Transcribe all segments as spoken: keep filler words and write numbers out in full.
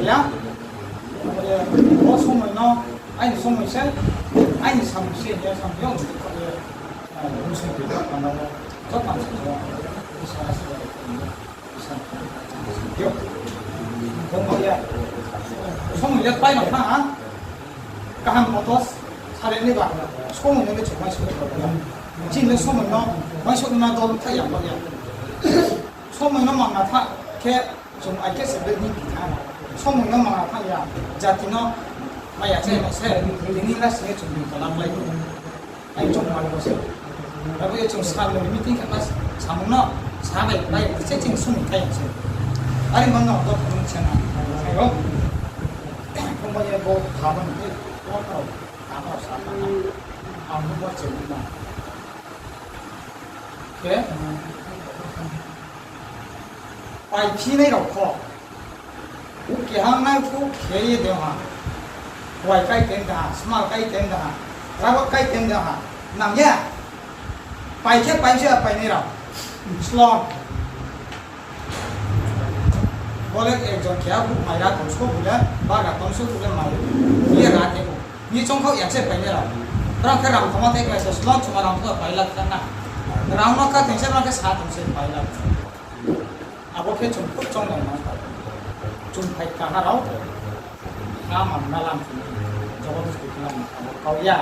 Ya, bo somoi no, aini somoi se, aini samung se, ya samung yo, bung se, joto se, yo. Somoi le pai no thanng ha, kaham moto sare ni ba, somoi no le chung mai soi ya. Chini le somoi no mai soi na dol thai ya ba ya. Somoi no mangna tha khe chung ai khe se bini bi tha. Somoi no mangna tha ya, jati no maya chai no se, tini na sini chung bi kalam lai. Ai chung mai bo se. Abo ye chung sal ni meeting khe ma samung no, sa bai bai se ching sung thai se. Ari man no dot ni chana. Ayo. Kung ba ye bo ha ban ni, ko ko, ha ko sa ka. Ang bo chini ma. Khe? Paiphinai rao pho. Kehang nai phu khe ye de ha. Wai kai ten da ha, smal kai ten da ha, rabot kai ten da ha. Nang ya. Pai khe pai se painai rao. Slom. Bo le ekjon keha bu mai ra tong so bu le, bagra tong so bu le mai. Ye ra te bu. Ni chong khau ya se painai rao. Rang khe rang thoma te khe se slom chuma rang thoma pai la khe na. Rang no ka teng se rang khe sa tong se pai la. Abo khe chung phuh chong nai ma. Chung phai kaha rao. Ha man na lam chung. Jobo tu khe lam abo kau ya.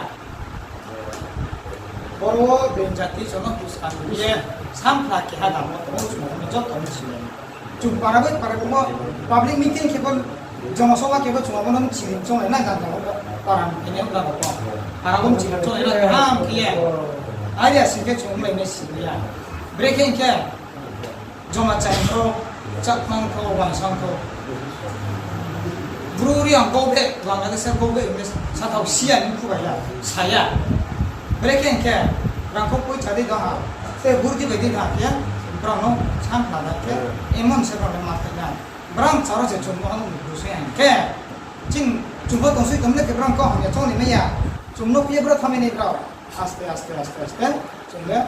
Boro being jati jono huskan ye sampha keha damo tong chung joto ni sini. Chung para bai para mo public meeting khe bo jono soba khe bo chung abo no chini chong nai na jang jang para ni ne hokla ko. Para bo chini chong nai na ham khe ye. Ari asing khe chung lai nai sini ya. Brekhe khe Joma chang tho, chakmang tho, wansang tho. Bru ri ang go be, Bangladesh go be, English, sa thao siya ni phu bai ya, saya. Brekhe khe, rang kho poi cha di da ha, te burdi bai di da ha khe, brang no sam pha da khe, emon se brang no ma thai na. Brang charo se chung no hanu bu se ang khe. Ching, chung bo tong sui tong le khe brang ko hanya chong ni maya. Chung no phi bro thami ni brao. Aste, aste, aste, aste. Chung le,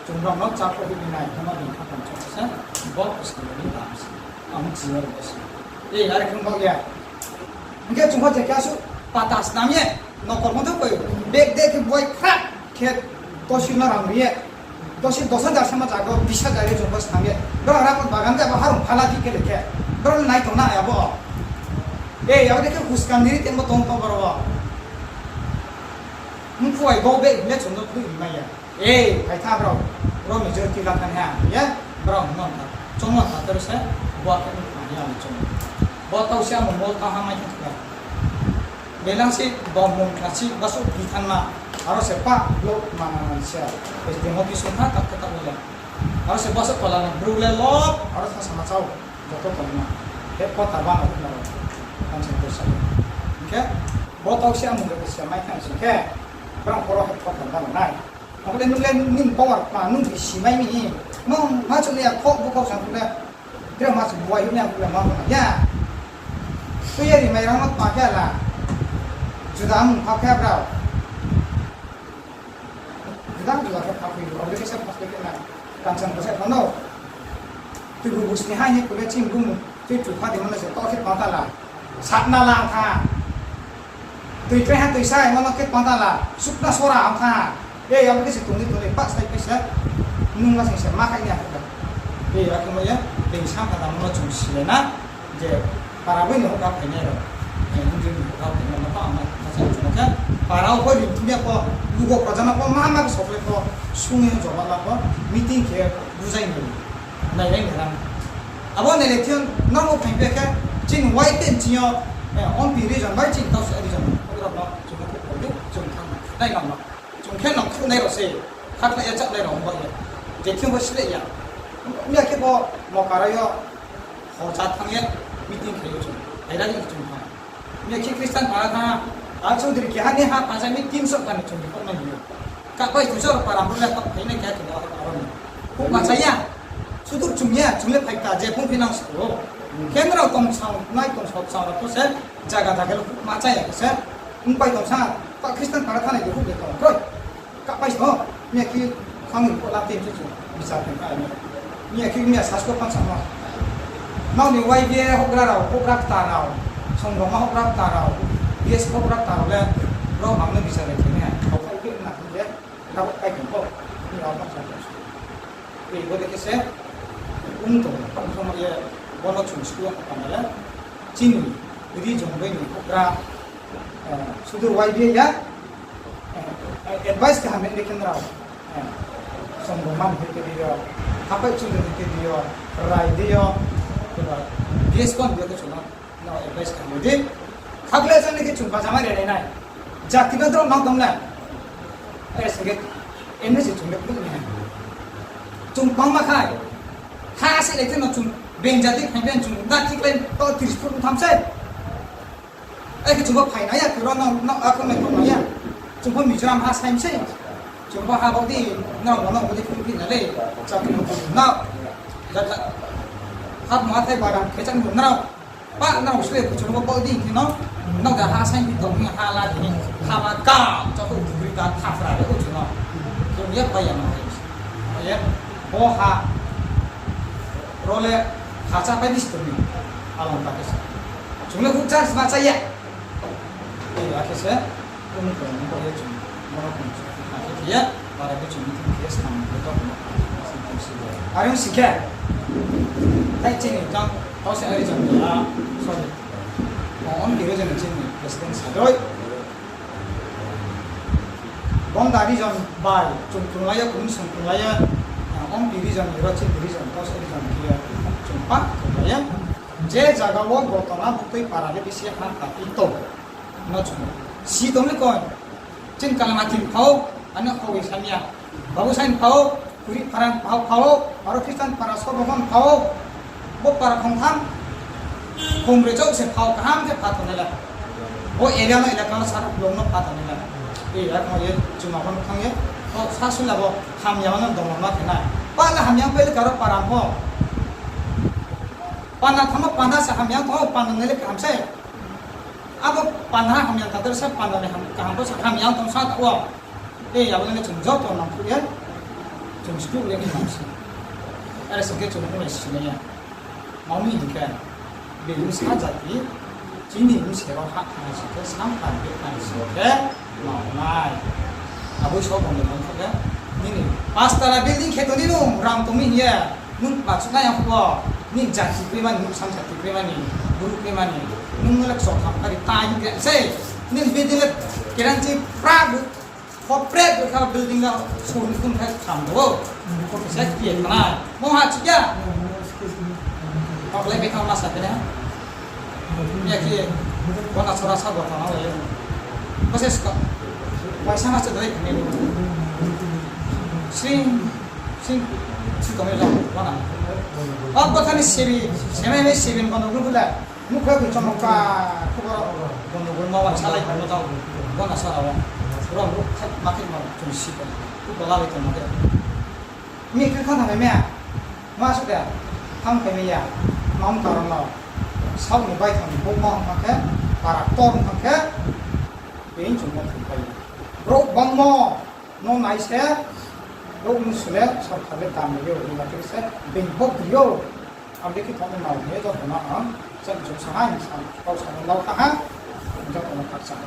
chung rao no chakho hibinai, hama bini kha tong chong se, bo khusi ni dam se. Ang chini ro se. E, are khung bak ya. Hingkhe chung pho je khe asu pata snam ye, nokol pho thok koi, bag de khe buai khrak khe, tosil no rang ri ye. Tosil dos hajar sama jago, bis hajar ye chung pho snam ye. Bro, rang bagan de abo harung phala di khe le khe. Bro, nai tong na ya bo. E, abo de khe huskam diri tembo tong tong bro. Mkhuai bo be himle chung no khui himai ya. E, phai tha brao. Brao ni jor tila than ha. Ya, brao no tha. Chongma tha ter se, bo khe no tha ya ni chong. Bo tau se amo mol tha ha mai tha. Belang si bo mung tha si, basu bi than ma. Aro se pa, lo ma ma ma se. Bes demo bi sung tha, tak tak le. Aro se basu pala na, bru le lo, aro tha sama chao. Joto tongma. Khe kota bano hwnma rao. Ang se khe sa. Hingkhe, bo tau se amung rao se mai khe ang se khe, brang poro khe kota bano nai. Ang le nung le nini power ma nung bi si mai mi. Nung ma chung ya kho bu kho sang le. Dre ma chung buai hwnma ang le ma ma ya. Tui ya ri mai rang ma pa khe la. Juda amung pha khe brao. Juda juda khe pha khe, ang le khe sa pha khe na. Kansan ko sa pha no. Tui bu bu sni hai ni kule ching bu mu. Tui chu pha di mano se to khe pha ta la. Sat na lang tha. Tui tre ha tui sai mano khe pha ta la. Sukna sora am tha. E, ya khe se tungni tungni pa sai khe se. Nung la sing se ma khai ni a khe. E, ya khe mo ya. Tei sa pha ta mano chung si le na. Je para boi ni hokha phainai rao, eh, Hindu ni hokha phainai rao no pha ama kha sa chung khe, para o pho ri thumya pho, lugo praja no pho, ma ma khe sokle pho, sung ye joba la pho, meeting khe bujai ni, nai nai ni rang. Abo nai le thiyo, nang bo phaing phe khe, chini Y P N chini yo, eh, ompi region bai chini tau se region, abo rao no chung khe pho de, chung thang nai nang no. Chung khe nang khruh nai rao se, khakhlai ya chak nai rao ong ba ye. Je khe bo sile ya. Miya khe bo Mokara yo, hoja thang ye, meeting khe yo chung. Hai ra ni chung thang. Miya khe Christian para thang, a Chaudhary khe ha ni ha, pa jai mi team sok thang chung report nai ni. Ka bai chung sok para bru le thok phai nai khe chung aro ni. Khuk ma cha ya. Sudur chung ya, chung le phai ta, je phung phi nang sku. Khe nrao tong sang, nai tong sok sang rao pho se, jaga jaga le khuk ma cha ya khe se. Ong pai tong sa, ta Christian para thang nai de khuk de tong. Kroi. Kapai se, miya khe khang ni pho la te chu chu, bichar khe ka ni. Miya khe miya sasko phan sama. Nrao ni Y B A houhgra rao, houhgra kta rao, songrongma houhgra kta rao, B S P houhgra kta rao le, brao ang no bichar bai khe nai ha. Kau phai khe na khe, abo kai khe bo, ni rao ma sa. Tei bo de khe se, ong tong, ong tong ye, bo no chung school wo panda le, chini region bai ni houhgra, sudur Y B A ya, advice kaham ni khe nrao, songrongma ni khe di yo, hapai chudri ni khe di yo, rai di yo, eba B S P ni khe chung no advice kaham di. Khaklai jani khe chung bajama ri nai nai. Jati no drop nang tong na. Are sing khe, emne se chung le phnuh ni ha. Chung tongma khai. Ha se le khe no chung being jati phai ben chung na thik le to tris phut tham se. Ai khe chung bo phai nai ya, khe ro no, no, akhe nai tong nai ya. Chung pho Mizoram ha saim se. Chung bo ha bo di, nrao bo no bo di phung phi na le. Chakri no phung na. Ja, ja. Ha ma thai bagan khe chang nrao. Pa nrao sle chung bo bo di khe no. Nrao da ha saim phi tong ni ha la di. Ha ma ka, cha ko dugri ka tha fra de o chung no. Chung ye pa ya no. Ye, bo ha. Ro le ha cha pai di si tong ni. Along ka khe sa. Chung le huk chance ma cha ya. Ei, akhe se, ong tong, ong tong ye chung, bono kung chung, akhe khe ye, para khe chung, meeting khe ye, snam khe, joto no, are ong si khe, tai chini tang, tau se ari jang ya, sorry. Ong, ong, kiro jang chini president sa doi. Bonda region bai, chung krunglai ye, kung sung krunglai ye, ong, region, iro chini region, tau se region khe ye, chung pa krunglai ye. Je zaga wo gotona buktui para le bisi ha kati tong. No chung si tong le koi. Chini Kalamathi phao, ano khawi samya. Babu Sain phao, Kuri Pharan phao, phao, aro Christian para Sorbon phao. Bo para khongtham, khongbroi chouh se phao kaham khe pha tong nai la. Bo area no elaka no sara blong no pha tong nai la. E, ya kho ye, chuma pho thang ye. Kho sa sula bo hamya no dong ma khe nai. Pala hamya pai le karo para pho. Panda thamo panda se hamya tong, panda nai le kaham se. Abo panda hamya ta ter se panda ni ham, kaham bo se hamya tong sa ta wo. E, abo le chung joto nang phu ye. Chung skru le ni nang si. Are se khe chung le si nai ya. Mami hing khe, bini sa jati, chini bini se rao ha thang si khe, sam thang khe thang si khe, ma nai. Abo so bong le bong khe, nini pastala building khe tong ni nung, ram tong mi hing ye, nung ma chuknai ya pho, nini jati kroi mani, nung sam jati kroi mani, bru kroi mani, nung le kso tham kari ta hing khe se, nini building le keranchi pra bu, Kho prek kha building no sung khun khe tham do. Kho kisa khe thanai. Mo ha chikya. Kok le bethang masa tene. Ya khe bona sora sa gotha na le. Proses ka. Paisa ma se doi khe. Sing, sing, sing kami jang bona. Ab gotha ni sebi, semai ni sebi kono gulu le. Nukha khe chomok ka, khobor, gondogol ma wansalai tongmo tong, bona sara wo. Rom ruk thai ma khe ma chung si tong, khobor lalai tongmo khe. Mi khe khang thang mai ya, ma su de, thang phai mai ya, ma ong karon no, saoh ni baithang ni bo ma ong thang khe, para ktor ong thang khe, being chung ma thang phai. Brouh bangmo, no nai se, brouh mnusu le, sorkar le dam ri yo, ri ya khe se, being bo ri yo. Ang dei khe thang nai hing ye joto no ang chang chung sa ha, ang kau sa no lau kha ha, joto no khakchang.